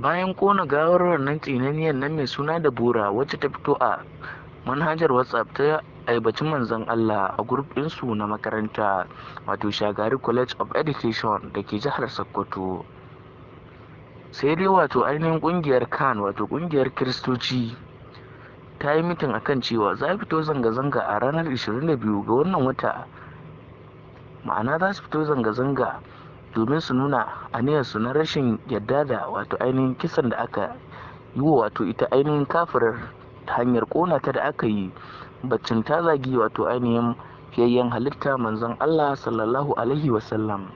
Bayan kona gawar wannan tsinaniyar nan mai suna da Bora, wacce ta fito a manhajar WhatsApp ta aibaci manzon Allah a group ɗinsu na makaranta, wato Shagari College of Education da ke jihar Sokoto. Sai dai wato ainihin ƙungiyar CAN, wato ƙungiyar Kiristoci, ta yi mitin akan cewa za a fito zanga-zanga a ranar 22 ga wannan wata. Ma'ana za su fito zanga-zanga domin su nuna aniyarsu na rashin yadda da wato ainihin kisan da aka yi wa wato ita ainihin kafirar ta hanyar ƙona ta da aka yi, baccin ta zagi wato ainihin fiyayyen halitta manzon Allah sallallahu alaihi wasallam.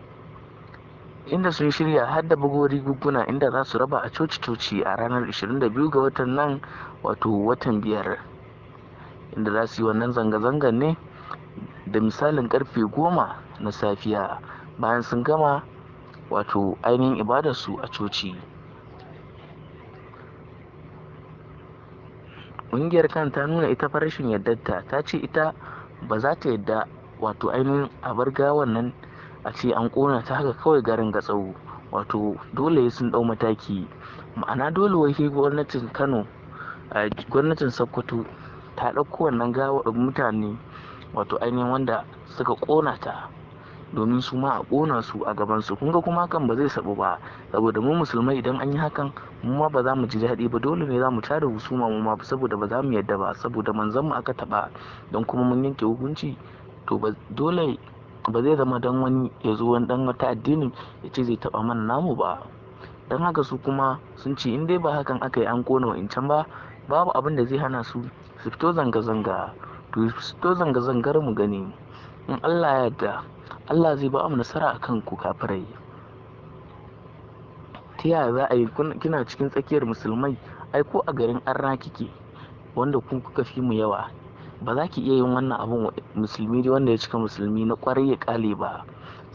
Inda sun shirya har da bugo riguna inda za su raba a coci-coci a ranar 22 ga watan nan, wato watan biyar, inda za su yi wannan zanga-zangar ne da misalin karfe 10 na safiya bayan sun gama wato ainihin ibadarsu a coci. Ƙungiyar CAN ta nuna ita fa rashin yardarta, ta ce ita ba za ta yarda wato ainihin a bar gawan nan a ce an ƙona ta haka kawai garin gatsau, wato dole sun ɗau mataki. Ma'ana dole wai gwamnatin Kano, gwamnatin Sokoto ta ɗauko wannan gawa mutane wato ainihin wanda suka ƙona ta, domin su ma a ƙona su a gabansu. Kun ga kuma hakan ba zai sabu ba, saboda mu musulmai idan an yi hakan mu ma ba za mu ji daɗi ba, dole ne za mu tada husuma mu ma, saboda ba za mu yadda ba, saboda manzon mu aka taɓa, don kuma mun yanke hukunci. To ba dole ba zai zama don wani ya zo wani dan wata addinin ya ce zai taɓa mana namu ba. Don haka su kuma sun ce in dai ba hakan aka yi an ƙona wa'incan ba, babu abin da zai hana su su fito zanga-zanga. To su fito zanga-zangar mu gani, in Allah ya yarda Allah zai ba mu nasara akan ku kafirai. Ta yaya za a yi kina cikin tsakiyar musulmai, ai ko a garin arna kike wanda ku kuka fi mu yawa, ba za ki iya yin wannan abun musulmi dai wanda ya cika musulmi na kwarai ya kale ba,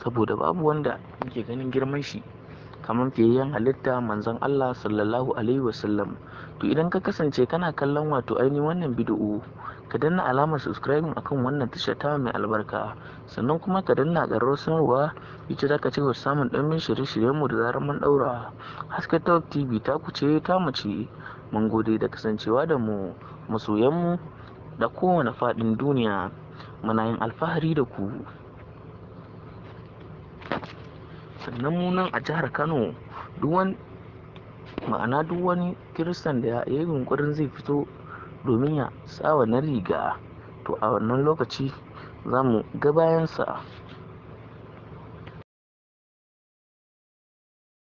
saboda babu wanda muke ganin girman shi kamar fiyayyen halitta manzon Allah sallallahu alaihi wasallam. To idan ka kasance kana kallon wato ainihin wannan bidiyo, ka danna alamar subscribing akan wannan tashar ta mai albarka, sannan kuma ka danna ƙararrawar sanarwa, ita za ka ci gaba samun ɗumbin shirye-shiryen mu da zarar mun ɗaura. Haske Top TV ta ku ce ta mu ce. Mun gode da kasancewa da mu masoyan mu da kowane faɗin duniya, muna yin alfahari da ku. Sannan mu nan a jihar Kano, duk wani, ma'ana duk wani kiristan da ya yi yunƙurin zai fito domin ya sa wannan riga, to a wannan lokaci za mu ga bayansa.